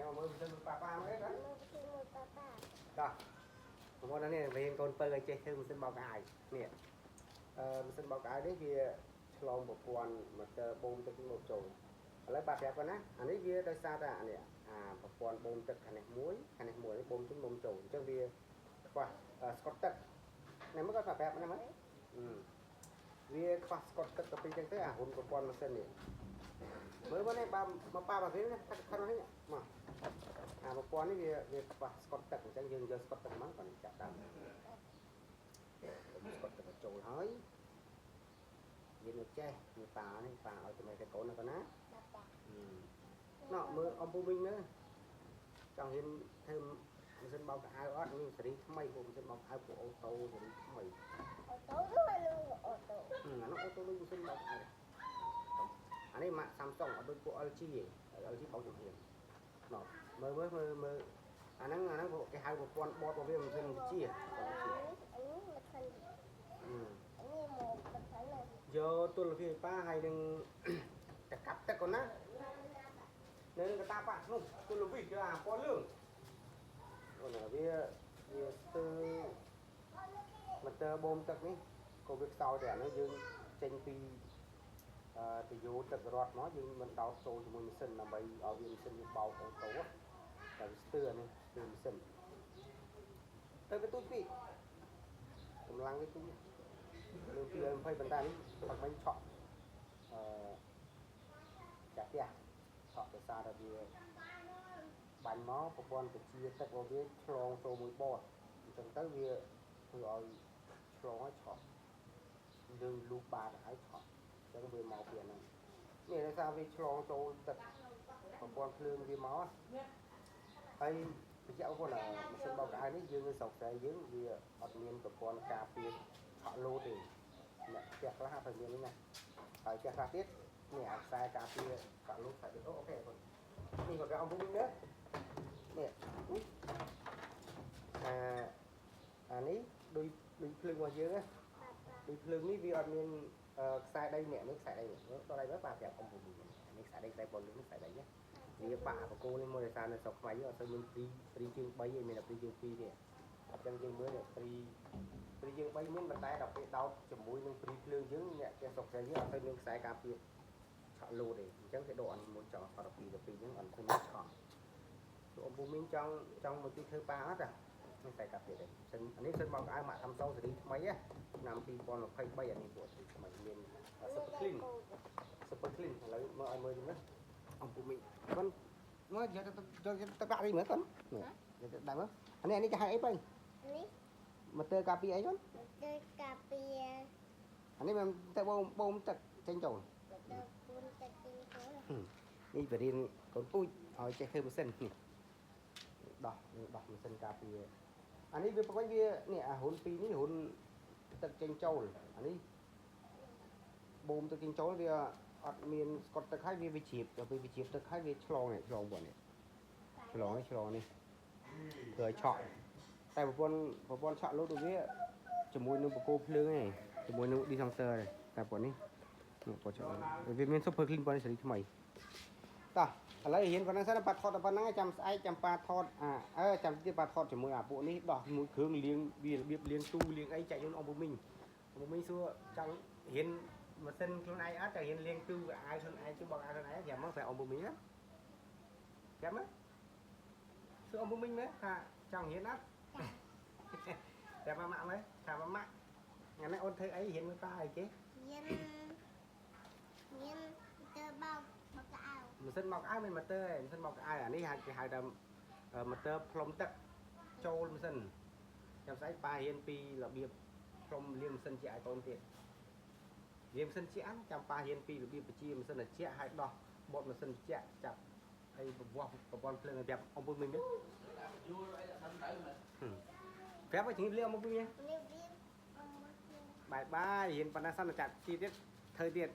ចាំមកមើលម៉ាស៊ីនប៉ាប៉ាមកទេណា មើលទីមួយប៉ាប៉ា តោះបងប្អូននេះរៀនកូនពៅឲ្យចេះធ្វើម៉ាស៊ីនបោកខោអាវនេះអឺម៉ាស៊ីនបោកខោអាវនេះវាឆ្លងប្រព័ន្ធម៉ូទ័របូមទឹកមកចូលឥឡូវបាទប្រាប់គាត់ណាអានេះវាដោយសារតែអានេះអាប្រព័ន្ធបូមទឹកខាងនេះមួយខាងនេះមួយបូមទឹកបូមចូលអញ្ចឹងវាខ្វះស្កុតទឹកនេះមកគាត់ប្រាប់ណាមើលវាខ្វះស្កុតទឹកទៅពីចឹងទៅអាហ៊ុនប្រព័ន្ធម៉ាស៊ីននេះមើលមកនេះបាទមកប៉ាបាទនេះខាងនេះមកអាប្រព័ន្ធនេះវាខ្វះស្កុតទឹកអញ្ចឹងយើងយកស្កុតទឹកមកគាត់ចាប់ដើមស្កុតទឹកចូលហើយយើងនៅចេះនេះប៉ានេះប៉ាឲ្យចំណេះទៅកូនណាកណា ប៉ាប៉ា ណ៎មើលអំពូវិញមើលចង់ហ៊ានធ្វើម៉ាស៊ីនបោកខោអាវអត់នេះសេរីថ្មីពួកម៉ាស៊ីនបោកខោអាវពួក auto សេរីថ្មី auto ទៅនោះ auto អានោះ auto ដូចម៉ាស៊ីនបោកខោអាវអានេះម៉ាក Samsung អត់ដូចពួក LG ទេ LG បោកជំហានណ៎មើលមើលមើលមើលអាហ្នឹងអាហ្នឹងគេហៅប្រព័ន្ធបតរបស់វាម៉ាស៊ីនវិជា នេះមកខាងនេះមកខាងនេះ យកទូលភាពប៉ាហើយនឹងតកាប់ទឹកកូនណានៅនឹងកតាប៉ានោះទូលវិយកអាពណ៌លឿងអូនវាវាស្ទើម៉ូទ័របូមទឹកនេះក៏វាខ្សោយដែរអានេះយើងចេញពីអឺទៅយោទឹករត់មកយើងមិនដោតចូលជាមួយម៉ាស៊ីនដើម្បីឲ្យវាម៉ាស៊ីនវាបោក auto តែវាស្ទើអានេះស្ទើម៉ាស៊ីនទៅវាទូចពីកម្លាំងវាទូចលើ220ប៉ុន្តែនេះបាក់មិញឆក់អឺចាស់ផ្ទះឆក់ដោយសារតែវាបាញ់មកប្រព័ន្ធបញ្ជាទឹករបស់វាឆ្លងចូលមួយបតអញ្ចឹងទៅវាធ្វើឲ្យឆ្លងឲ្យឆក់យើងលូបាតឲ្យឆក់អញ្ចឹងវាមកពីអាហ្នឹងនេះដោយសារវាឆ្លងចូលទឹកប្រព័ន្ធភ្លើងវាមកហើយបញ្ជាក់បងប្អូនម៉ាស៊ីនបោកខោអាវនេះយើងនៅស្រុកស្រែយើងវាអត់មានប្រព័ន្ធការពារឆក់លោតទេអ្នកផ្ទះខ្លះអត់មាននេះណាហើយផ្ទះខ្លះទៀតនេះអាខ្សែការពារឆក់លោតខ្សែអូ OK បងនេះគាត់គេអំពូលនេះនេះអាអានេះដូចដូចភ្លើងរបស់យើងណា ប៉ាប៉ា ដូចភ្លើងនេះវាអត់មានខ្សែដីនេះនេះខ្សែដីនេះដល់ហើយមើលប៉ាប្រាប់អំពូលនេះនេះខ្សែដីខ្សែពណ៌លឿងនេះខ្សែដីណាវាបាក់បកគោនេះមួយដោយសារនៅស្រុកខ្មែរយើងអត់សូវមានព្រីព្រីជើង3ទេមានតែព្រីជើង2ទេអញ្ចឹងយើងមើលនេះព្រីព្រីជើង3មានប៉ុន្តែដល់ពេលដោតជាមួយនឹងព្រីភ្លើងយើងអ្នកផ្ទះស្រុកស្រែយើងអត់សូវមានខ្សែការពារឆក់លោតទេអញ្ចឹងគេដកអានេះមុនចង់អត់12 12ហ្នឹងអត់ឃើញឆក់ទោះអំពូមីងចង់ចង់មកជួយធ្វើប៉ាអត់អានេះខ្សែការពារទេសិនអានេះសិនបោកអាវម៉ាក់ Samsung ស៊េរីថ្មីណាឆ្នាំ2023អានេះពួកស៊េរីថ្មីមាន Super Clean Super Clean ឥឡូវមើលឲ្យមើលទៅមើលអំពូមីងកូនមើលយកទៅយកទៅដាក់នេះមើលកូននេះយកទៅដាក់មើលអានេះអានេះគេហៅអីបើ នេះ ម៉ូទ័រការពារអីកូន ទៅកាពី អានេះមិនទៅបូមបូមទឹកចេញចូល ទៅពូនទឹកទីចូល នេះបរៀនកូនពូជឲ្យចេះធ្វើម៉ាស៊ីននេះដោះដោះម៉ាស៊ីនការពារអានេះវាប្រកបវានេះអាហ៊ុនពីរនេះហ៊ុនទឹកចេញចូលអានេះបូមទឹកចេញចូលវាអត់មានស្កុតទឹកហើយវាវាជ្រាបដល់ពេលវាជ្រាបទឹកហើយវាឆ្លងនេះឆ្លងពួកនេះឆ្លងនេះឆ្លងនេះធ្វើឲ្យឆក់តែប្រព័ន្ធប្រព័ន្ធឆក់លោតវាជាមួយនឹងបកគោភ្លើងឯងជាមួយនឹង dispenser ទេតែពួកនេះនេះពួកឆក់វាមាន super clean ប៉ុណ្ណេះសេរីថ្មីតោះឥឡូវរៀនប៉ុណ្ណឹងសិនប៉ាថតតែប៉ុណ្ណឹងចាំស្អែកចាំប៉ាថតអាអើចាំទៀតប៉ាថតជាមួយអាពួកនេះដោះមួយគ្រឿងលាងវារបៀបលាងទូលាងអីចែកជូនអង្គពូមីងអង្គពូមីងសួរចង់រៀនម៉ាស៊ីនខ្លួនឯងអត់ចង់រៀនលាងទូអាវខ្លួនឯងជួយបោកអាវខ្លួនឯងប្រាប់មកប្រាប់អង្គពូមីងណាប្រាប់មកសួរអង្គពូមីងមើលថាចង់រៀនអត់ប្រាប់ម៉ាក់មើលថាម៉ាក់ថ្ងៃនេះអូនធ្វើអីរៀនមួយប៉ាអីគេ មានមានទៅបោកបោកអាវ ម៉ាស៊ីនបោកអាវមិនម៉ូទ័រទេម៉ាស៊ីនបោកអាវអានេះហៅគេហៅថាម៉ូទ័រផ្លុំទឹកចូលម៉ាស៊ីនចាំស្អែកប៉ារៀនពីរបៀបផ្លុំលាងម៉ាស៊ីនជាឲ្យកូនទៀតលាងម៉ាស៊ីនជាចាំប៉ារៀនពីរបៀបបញ្ជាម៉ាស៊ីនត្រជាក់ឲ្យដោះបត់ម៉ាស៊ីនត្រជាក់ចាប់អីប្រវត្តិប្រព័ន្ធភ្លើងឲ្យប្រាប់អំពូលមីង យូរអីដល់ទៅមើល ប្រាប់ឲ្យជំរាបលាអំពូលមីង នេះវា បាយបាយរៀនប៉ុណ្ណាសិនចាត់ទីទៀតធ្វើទៀត